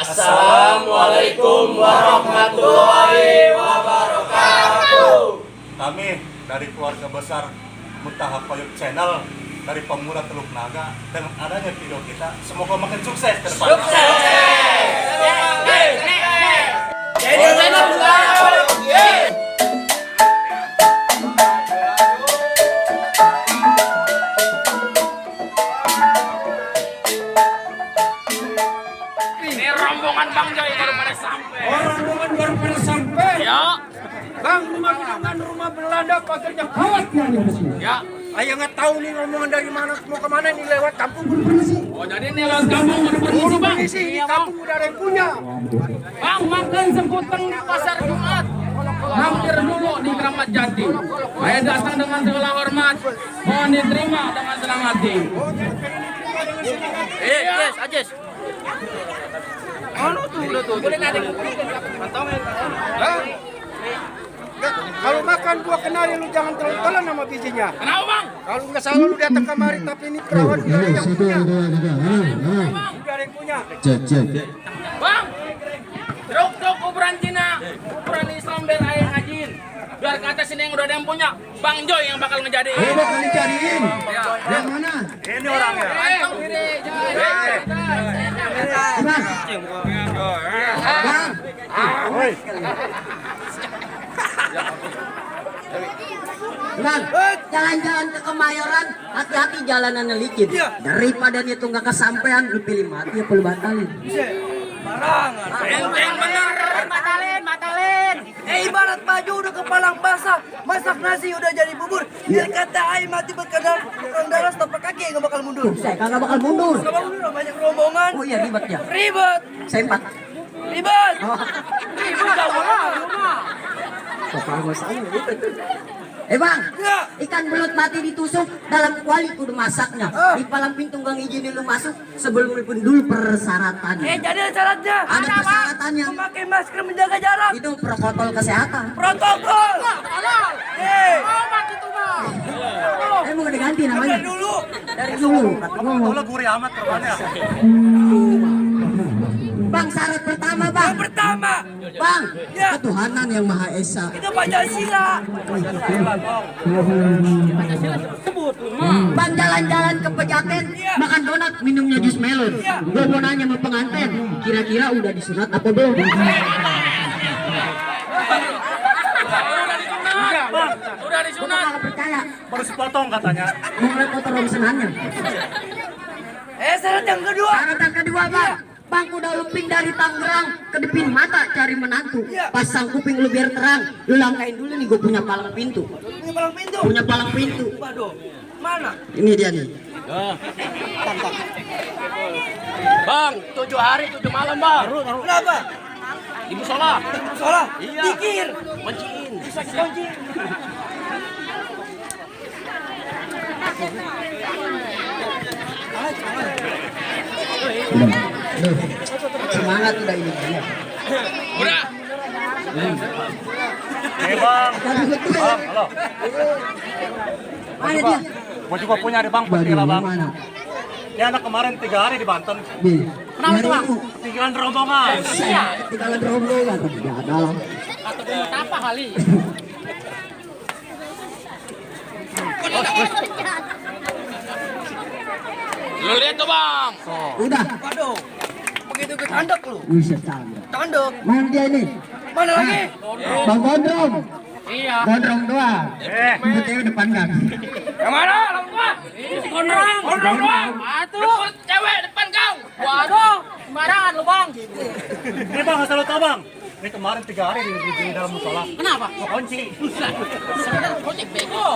Assalamualaikum warahmatullahi wabarakatuh. Kami dari keluarga besar Mutahap Payut Channel dari Pemuda Teluk Naga, dengan adanya video kita semoga makin sukses ke depan. Ini rombongan Bang Joy baru pada sampai. Rombongan baru pada sampai. Ya, Bang, rumah dengan rumah Belanda pagernya kawat ya. Ayo nggak tahu nih rombongan dari mana mau kemana nih, lewat kampung berpermisi. Oh, jadi ini lewat kampung berpermisi, Bang. Permisi, ini kampung udah ada yang punya. Bang, makan sebutan di pasar Jumat. Mampir dulu di Keramat Jati. Saya datang dengan segala hormat. Mohon diterima dengan senang hati. Yes, Ajis. Oh, tuh udah tuh. Boleh nadeng. Pantongin. Kalau makan buah kenari lu jangan terlalu telan sama bijinya. Kenapa, Bang? Kalau nggak salah lu datang kemari, tapi ini perawan udah ada yang punya. Udah ada yang punya. Bang, truk ukuran Cina, ukuran Islam biar ayah ngajin. Biar ke atas ini yang udah ada yang punya, Bang Joy yang bakal ngejadiin. Oh, bakal dicariin. Yang mana? Ini orangnya. Pantong diri, Joy. Bang. Woi, Bang, jalan-jalan ke Kemayoran, hati-hati jalanannya licin. Daripada dia tuh nggak kesampean, lu pilih mati ya perlu batalin. Enteng bener. Batalin. Ibarat baju udah kepalang basah, masak nasi udah jadi bubur. Biar kata ai mati berkadar orang darah tapak kaki nggak bakal mundur. Saya kagak bakal mundur. Nggak bakal mundur, banyak rombongan. Oh iya ribet ya. Ribet, Saya 4. ribet. Oh, Ribet jauh rumah. kepala masalahnya gitu. Bang, ikan belut mati ditusuk dalam kuali kudu masaknya. Di palang pintu gang izinin lu masuk sebelum lu pun dulu persyaratannya. Jadi ada syaratnya. Ada persyaratannya. Memakai masker, menjaga jarak. Itu protokol kesehatan. Protokol. Mati tuh, Bang. Mau diganti namanya. Dulu. Dari dulu. kalau gurih amat terbangnya. Bang, syarat pertama, Bang. Yang pertama, Bang, Ya. ketuhanan yang Maha Esa. itu Pancasila. Bang, jalan-jalan ke Pejaten, makan donat, minumnya jus melon. Gue mau nanya sama pengantin, kira-kira udah disunat apa belum? Udah disunat. Nggak percaya, Baru sepotong katanya. mau ngeliat foto romsenannya. Syarat yang kedua. Syarat yang kedua, Bang. Bang, udah luping dari Tangerang, kedipin mata cari menantu. Pasang kuping lu biar terang. Lu langkain dulu nih, gue punya palang pintu. Ini palang pintu. Punya palang pintu. Waduh, mana? Ini dia nih. Bang, 7 hari 7 malam, Bang. Kenapa? Di musola. Salah. Iya. Dikir. Kunciin. Bisa kunci. Semangat udah ini. Udah. Bang. Jadi betul. Bang, halo. Mana dia? Gua juga punya di Bang, petila Bang. Mana? Dia anak kemarin 3 hari di Banten. Nih. Kenapa tuh, Bang? Tinggalan rombongan. Tinggal rombongan. Ya, dalam. Atau gue apa kali? Lu lihat tuh, Bang. Udah. Waduh. Begitu ke tanduk lu. Bisa tanda. Tanduk. Mana dia ini? Mana lagi? Bang Gondrong. Iya. Gondrong doang. Itu depan gang. Yang mana? Lawan gua. Gondrong. Gondrong doang. Atuh. Cewek depan kau. Waduh. Sembarangan lu, Bang. Ini Bang, asal lo tau Bang. Ini kemarin 3 hari di dalam musola. Kenapa? Mau kunci. Sebenarnya gojek bego.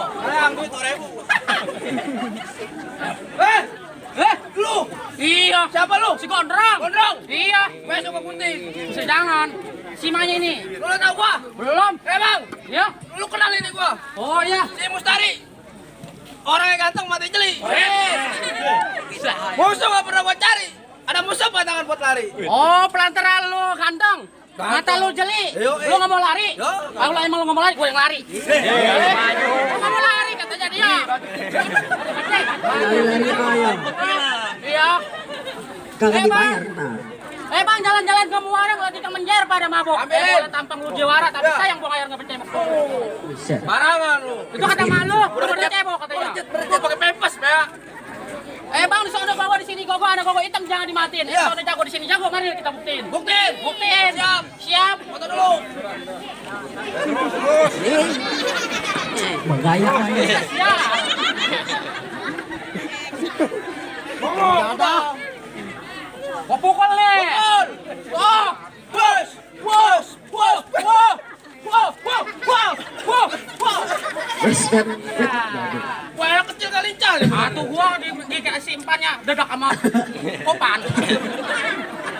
Lu. Iya. Siapa lu? Si Gondrong. Gondrong. Iya. Besok ke Gunting. Bisa jangan. Si Manya ini. Lu tahu gua? Belum. Bang. Ya. Lu kenal ini gua? Oh iya. Si Mustari. Orang yang ganteng mati jeli. Bisa. Musuh gak pernah gua cari. Ada musuh patangan buat lari. Oh, pelantaran lu ganteng. Mata lu jeli. Lu nggak mau lari? Kalau emang lu nggak mau lari, gue yang lari. Lu nggak mau lari katanya dia. Lari-lari ayam. Iya. Kagak Bang. dibayar ntar. Bang, jalan-jalan ke muara kalau kita menjer pada mabok. Boleh tampang lu juara, tapi sayang buang air nggak bercebok. Bisa. Barangan lu. Itu kata malu, udah bercebok katanya. Gua pakai pempes, Bea. Bang, di sana bawa di sini gogo, ada gogo hitam jangan dimatiin. Di sana jago di sini jago, mari kita buktiin. Buktiin. Siap. Foto dulu. Menggaya. Siap. Gua pukul nih. Oh, bos. Wah, yang kecil kali cal. Atuh gua dikasih impannya dadak sama kopan.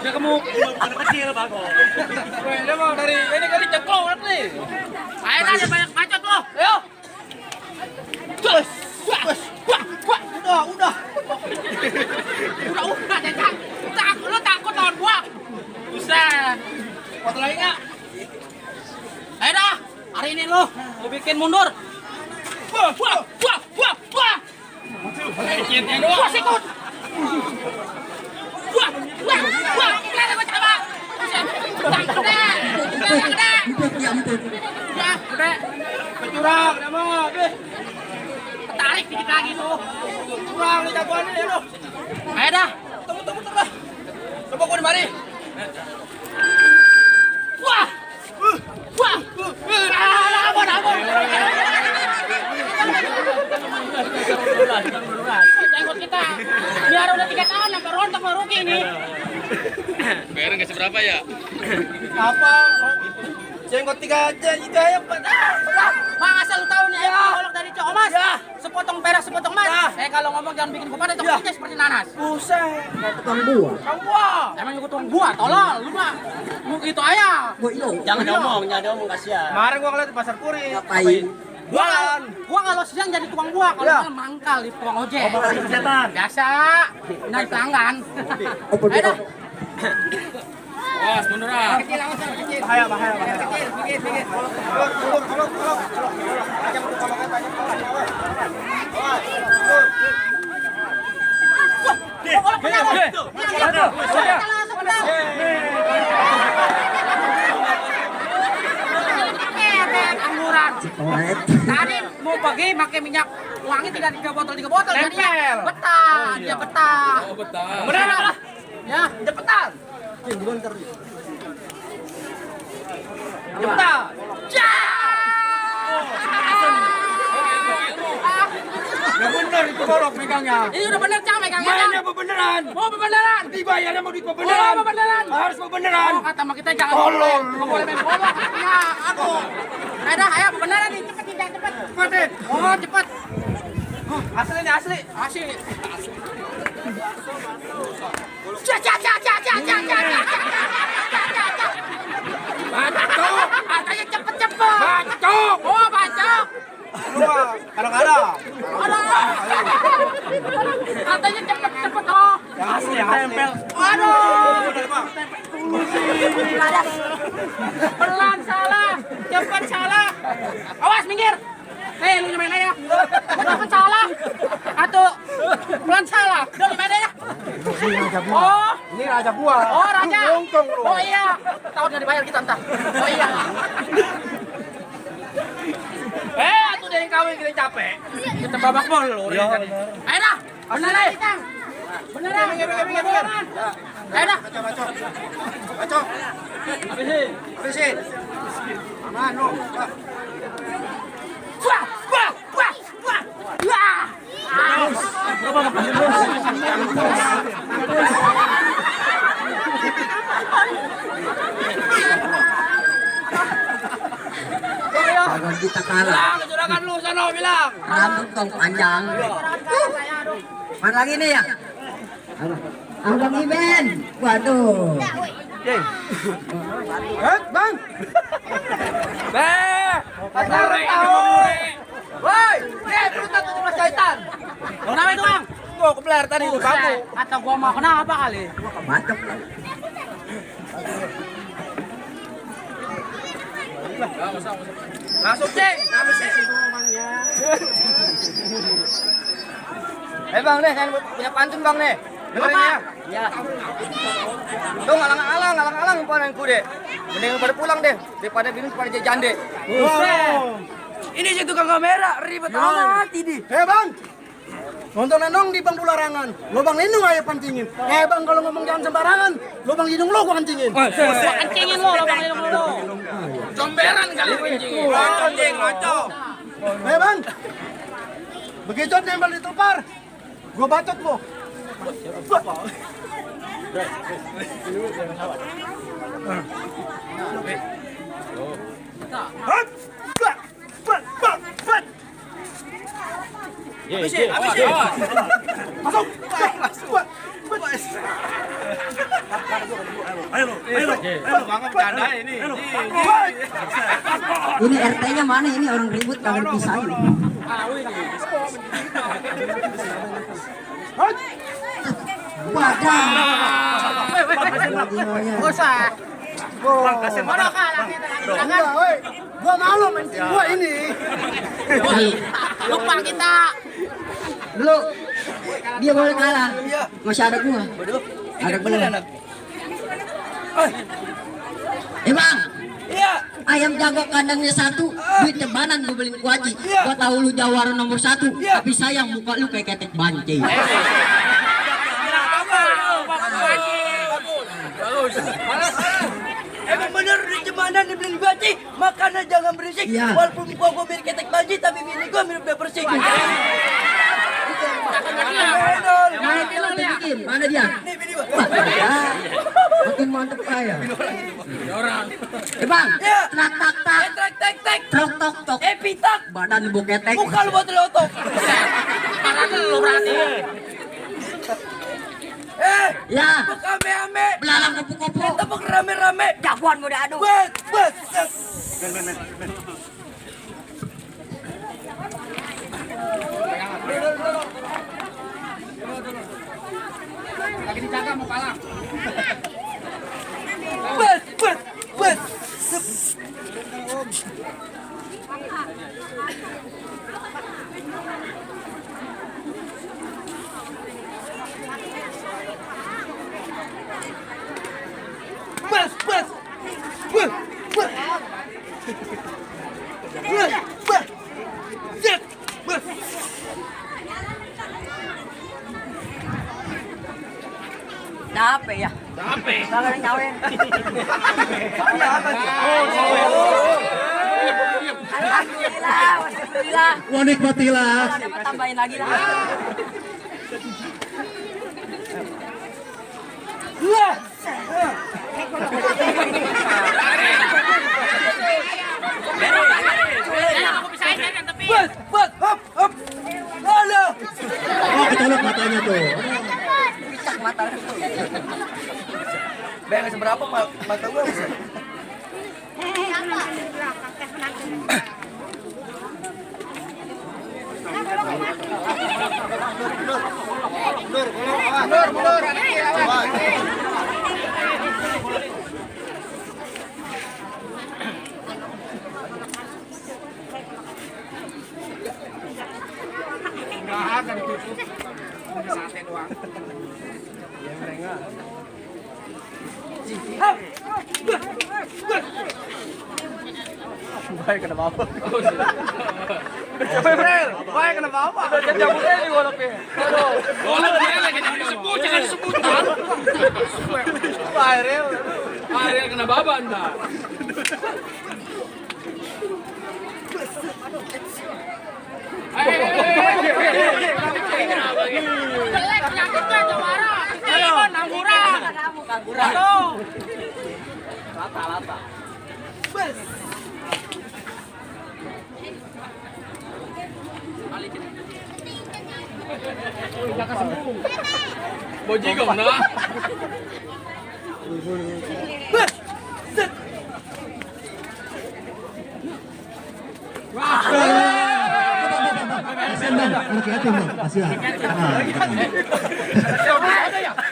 Udah gemuk. Anak kecil, Bago. Wah, dia mau dari ini kali ceklok nih. Ayo ada banyak bacot lo. Ayo. Terus. Udah. Udah, Cak. Lu takut lawan gua. Buset. Foto lagi enggak? Ayo dah. Hari ini lu bikin mundur. Wah. Lecetnya doang. Gua sikut. Wah. Gila gua coba. Gede. Ya, gede. Kecurang, dia mah. Tarik dikit lagi tuh. Curang nih jagoannya ya, Doh. Ayo dah. Tunggu dah. Coba gua di mari. Wah. Ampun. Jenggot kita. Biar udah 3 tahun sampai rontok mau rugi ini. Bayar nggak seberapa ya? Apa? Jenggot 3 aja, itu aja 4. Bang, asal lu tahu nih, golok dari Cok Mas. Sepotong perak, sepotong mas. Kalau ngomong jangan bikin kupat, itu kucingnya seperti nanas. Buset. Tukang buah. Emang juga tukang buah, tolol. Lu mah gitu aja. Jangan ngomong kasihan. Kemarin gua ngeliat di pasar Puri. ngapain? Jualan. Gua kalau siang jadi tukang buah, kalau malam mangkal di tukang ojek. Biasa. Naik pelanggan. Ayo dah. Awas, mundur ah. Bahaya. Tadi mau pergi pakai minyak wangi 3 botol jadinya betah, dia betah. Oh, betah. Beneran lah. Ya, Cepetan. Ya bener itu golok megangnya. ini udah bener Cang megangnya. Mainnya beneran. Mau beneran. Dibayarnya mau duit Oh, beneran. beneran. Harus beneran. Oh, kata sama kita jangan Tolol. Nggak boleh main golok. Ya, aduh. Ayo beneran nih, cepet. Cepet. Oh, cepet. Asli nih, asli. Bacok. Katanya cepet. Bacok. Oh, bacok. Kadang-kadang. Katanya cepet. Oh. Yang asli yang tempel. Aduh. Pelan salah. Cepet salah. Awas minggir. Lu nyamain aja. Gua cepet salah. Atau pelan salah. Udah nyamain aja. Oh. Ini raja buah. Oh, raja. Untung lu. Oh iya. Tahu udah dibayar kita entah. Oh iya. Atuh dia yang kawin kita capek. Kita babak mulu. Ayo dah. Beneran kita. Beneran. Minggir. Ayo dah. Bacok. Habisin. Aman lu. Wah. Kalau kita kalah, Kecurangan lu sana bilang. rambut dong panjang. Mana lagi nih ya? Abang Iben. Waduh. Bang. Woi, perutan 17 jahitan. Kenapa itu, Bang? Gua kepler tadi itu bangku. Atau gua mau kenapa kali? Mantap lah. Masuk, Ceng. Bang nih, saya punya pantun bang nih. Dengerin ya. Ya. Dong alang-alang panen kude. Mending pada pulang deh daripada bingung pada jajan deh. Ini si tukang kamera ribet amat ini. Bang, nonton nong di bangku larangan. Lubang lindung aja pancingin. Bang, kalau ngomong jangan sembarangan. Lubang hidung lo gua kencingin. Kencingin lo lubang hidung lo. Comberan kali kencingin. Anjing ngaco. Bang, begitu nempel di tupar, gua bacot lo. Masuk. Bang bercanda ini. Ini RT-nya mana ini orang ribut kagak dipisahin. Wadah. Usah. Mana kalah kita lagi. Gua malu mancing gua ini. Lupa kita. Dulu dia boleh kalah. Masih ada gua. Ada belum? Bang. Iya. Ayam jago kandangnya 1, duit tebanan gue beliin kuaci. Gua tahu lu jawara nomor 1, tapi sayang muka lu kayak ketek banci. Emang bener di jemanan dibeliin baci, makanya jangan berisik. Iya. Walaupun gua mirip ketek banci, tapi bini gua mirip dia bersih. Mana dia lu bikin? Mana dia? Nih bini gua. Makin mantep kaya. Bang, Iya. tak tak tak, Tek. trok tok tok. Pitak. Badan lu ketek. Muka lu buat lotok. Parah lu berarti. Ya, Ame-ame. belalang kupu-kupu. Tepuk rame-rame. Jagoan mau diadu. Bes. Lagi dijaga mau kalah. Bes. Dape ya. Dape. Kagak nyawin. Alhamdulillah. Wah nikmatilah. Dapat tambahin lagi lah. Aku pisahin kan tapi. Hop. Halo. Oh kecolok matanya tuh. Picak mata. Bayangin seberapa mata gua bisa. Sate doang. Baik kena apa? Baik kena apa? Udah cabutnya nih goloknya. Aduh. Golok dia lagi disebut, jangan disebutan. Airel kena baban dah. Jelek penyakitnya jawara. Ini nangguran. Aduh. Lata. Bojigong na. Hati-hati bang, kasihan.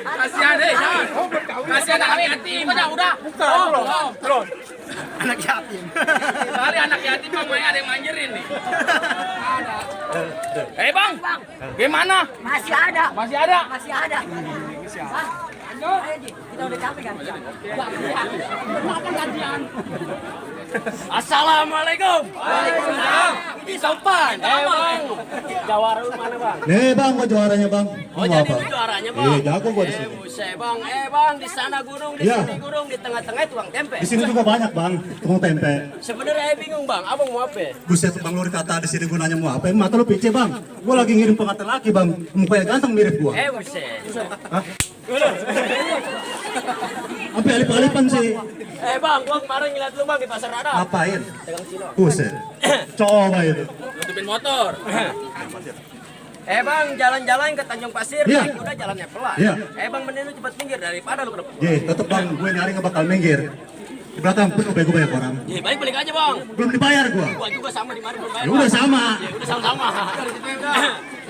Kasihan deh, jangan. Kasihan anak yatim. Udah. Belum. Anak yatim. Kali anak yatim mamanya ada yang manjerin nih. Bang, gimana? Masih ada. Masih ada? Masih ada. Kita udah capek kan? Kenapa gantian? Assalamualaikum. Waalaikumsalam. Ini sopan. Bang. Jawara lu mana bang? Nih bang, gua juaranya bang. Oh jadi ini juaranya bang? Iya, jago gua di sini. Buset bang. Bang, di sana gunung, di Iya. sini gunung, di tengah-tengah tukang tempe. Di sini juga banyak bang, tukang tempe. Sebenarnya bingung bang, abang mau apa? Buset bang, lu kata di sini gunanya mau apa? Mata lu pice bang. Gua lagi ngirim pengantin laki bang, mukanya ganteng mirip gua. Buset. Hah? Sampai alip-alipan sih. Bang, gua kemarin ngeliat lu bang di pasar Radar. Ngapain? Dagang Cino. Buset. Coba itu. Nutupin motor. Bang, jalan-jalan ke Tanjung Pasir, Iya. naik kuda jalannya pelan. Iya. Bang, mending lu cepet minggir daripada lu ke depan. Ye, tetep bang, gue nyari nggak bakal minggir. Di belakang pun gue banyak orang. Baik balik aja bang. Belum dibayar gua. Gua juga sama di mana belum bayar. Ya udah Bang. sama. Ya udah sama-sama.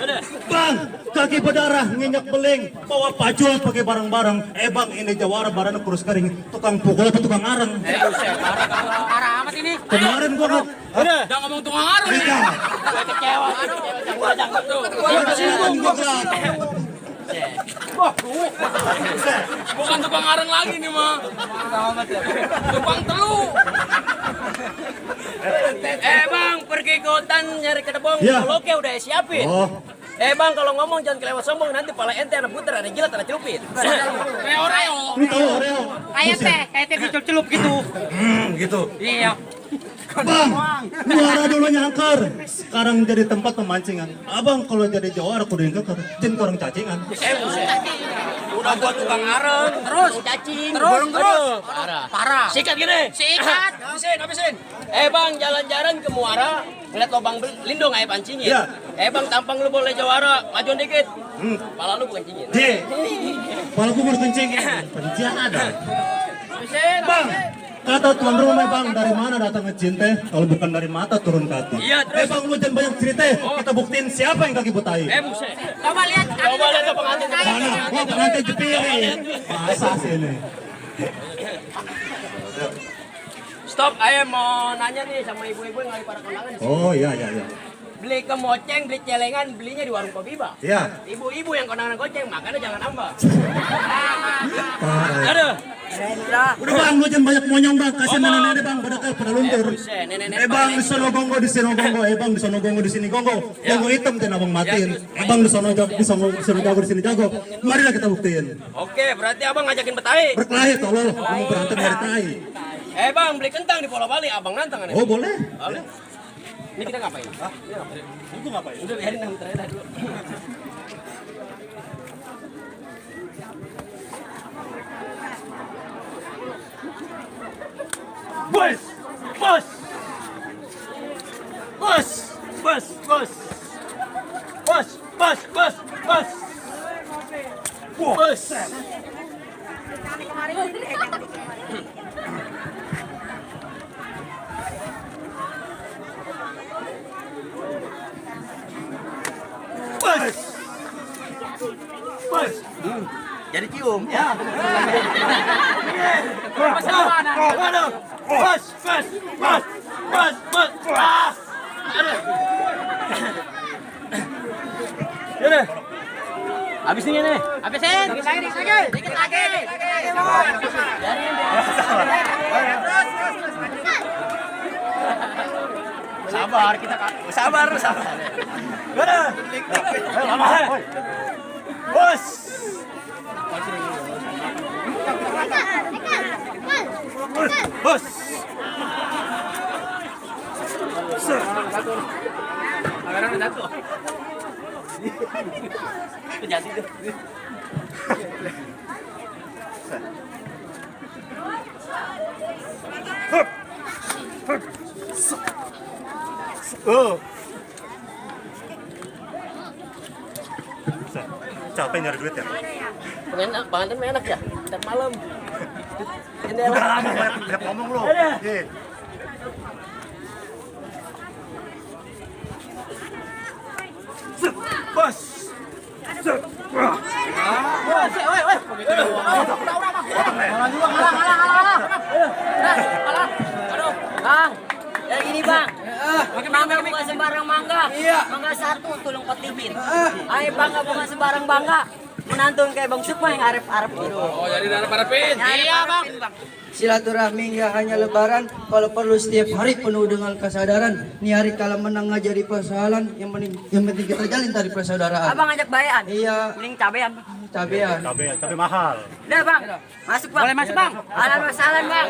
Udah. Bang, kaki berdarah, nginyak beling, bawa pajuan pakai barang-barang. Bang, ini jawara barang kurus kering, tukang pukul apa tukang areng. Buset, parah kan. Parah amat ini. Kemarin gua nggak. Udah ngomong tukang arung nih. Iya. Gua kecewa. Jangan tuh. Bukan tukang areng lagi nih mah. Tukang telur. Bang, pergi ke hutan nyari kedebong, Iya. loke udah siapin. Oh, Bang, kalau ngomong jangan kelewat sombong, nanti pala ente ada puter, ada jilat, ada celupin. Reo-reo. lu tahu Oreo? Kayak teh dicelup gitu. Gitu. Iya. Bang, muara dulu nyangkar. Sekarang jadi tempat pemancingan. Abang kalau jadi jawara kudu yang keker, jen orang cacingan. Buset. Udah gua tukang areng, terus cacing. Terus. Parah. Parah. Sikat gini. Sikat. Habisin. Bang, jalan-jalan ke muara, ngeliat lubang lindung air pancingin. Iya. Bang, tampang lu boleh jawara, majuan dikit. Pala lu bukan cingin. Ye, kalau gue mau kencingin, pencian ada. Bang, kata tuan rumah bang, dari mana datang ngejin teh? Kalau bukan dari mata turun ke hati. Iya, terus? Bang, lu jangan banyak cerita. Kita buktiin siapa yang kaki butai. Buset. Coba lihat. Coba lihat tuh pengantin. Mana? Gua pengantin jepiri. Masa sih ini? Stop, ayo mau nanya nih sama ibu-ibu yang lagi pada kondangan di sini. Oh iya. Beli kemoceng, beli celengan, belinya di warung kopi, Bang. Iya. Ibu-ibu yang kondangan goceng, makanya jangan nambah. Parah. Aduh. Udah bang, lu jangan banyak monyong bang. Kasih nenek-nenek bang, pada luntur. Buset, nenek-nenek. Bang, di sono gongo, di sini gongo. Bang, di sono gongo, di sini gongo. Gongo hitam dan abang matiin. Bang, di sono jago, di sono jago, di sini jago. Marilah kita buktiin. Oke, berarti abang ngajakin betahi. Berkelahi tolol, mau berantem dari tai. Bang, beli kentang di Pulau Bali, abang nantang aneh. Oh boleh. Boleh. Ini kita ngapain? Ini ngapain? Itu ngapain? Udah biarin yang terakhir dulu. Bos! Bos! Bos! Bos! Bos! Bos! Bos! Bos! Bos! Bos! Bos! Bos! Jadi cium. Ya. Bos! Bos! Bos! Bos! Bos! Bos! Ah! Aduh. Yaudah. Habis nih nih. Habisin. Dikit lagi. Sabar kita Kak. Sabar. Udah. Bos. Bos. Kamera udah jatuh. Itu jadi tuh. Capek nyari duit ya? Enak, pengantin enak ya? Dan malam. Jendela. Banyak ngomong lo. Bos. Bang, ya gini bang. Mangga bukan sembarang mangga. Mangga satu tulung petibin. Ayo bangga bukan sembarang bangga. menantun kayak Bang Sukma yang arep-arep gitu. Oh, jadi darah parapin. Iya bang. Silaturahmi nggak hanya lebaran, kalau perlu setiap hari penuh dengan kesadaran. Ini hari kalau menang nggak jadi persoalan, yang penting kita jalin tadi persaudaraan. Abang ngajak bayaan. Iya, Mending cabean. cabean. Tapi mahal. Udah bang, masuk bang. Boleh masuk bang. Ahlan wa sahlan bang.